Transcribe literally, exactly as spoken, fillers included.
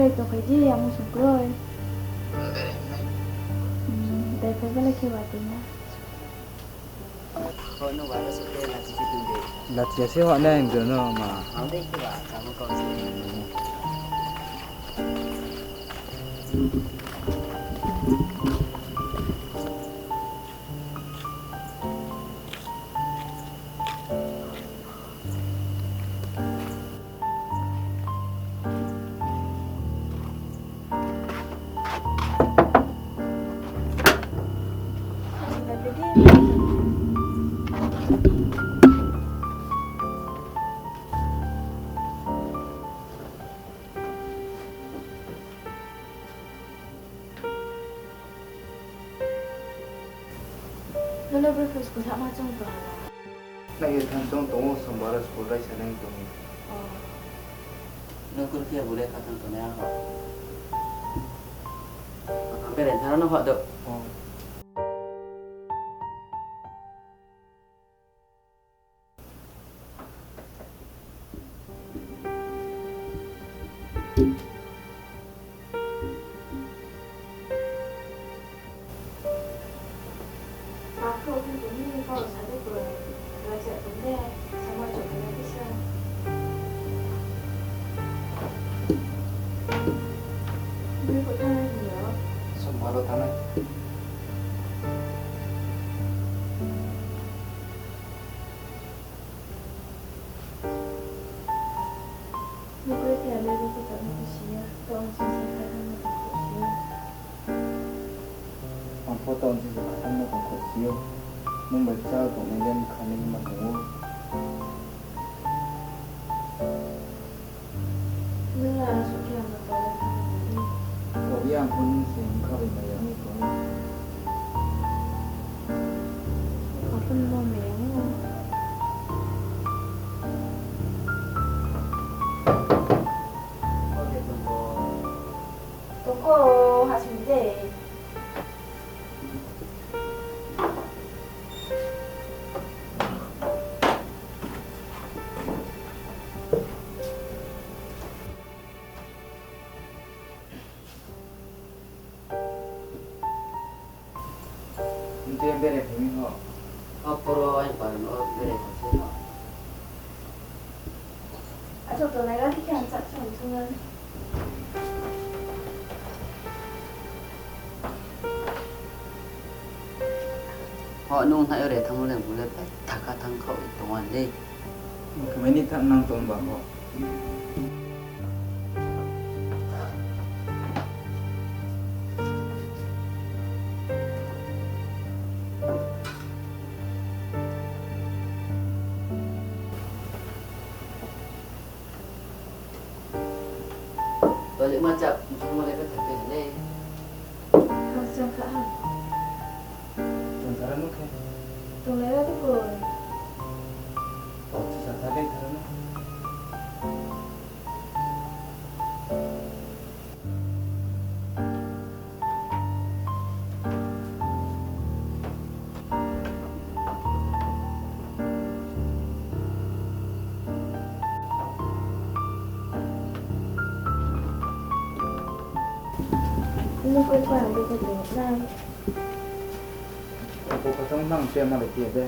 Tongphai di, ang sungkroi. Hmm, dai phai bale khe wa tong na. Lachi ya se wa nai ang no ma. Nung le brekhe school thanngma choung tong ha? Nai ye thanng choung tong ou, Sombar wo school raisa nai tong ou. Oh. Nung kurkhe ya bo lekha thanng tongnai ya ho? Ang bere tharo no ho do. Oh. Nung bre khe ya le ro khe tong nai khe si ya, tong ching se kha thanng no tong kho si ya. Ang pho tong ching se kha thanng no tong kho si ou. Nung bai kchal tongnai le mkha nai ma tong ou. Nung la suh khe ang no tong le thanng nai di. Tong ya ang pho nung se mkha bai maya ong tong ou. Ang pho nung no maya ong ou. Tongkho, ha sing de. Nung tei bere phai mi ho? Ho poro ai paro no bere phai se ho. Acho tongnai ra di khe ang chak chak chungan. Ho nung nai ore thanng le bu le bai thaka thanng khao tong an de. Khamai ni thak nang tong ba ho. Balik ma chak, mo le ka thak le. Ang chang kha ha. Chung thara no khe. Tonglai ra di koi. Chung thara le thara no. Nung koi pa ang bete tong nai. Ang koi pa tong nang te ma le te de.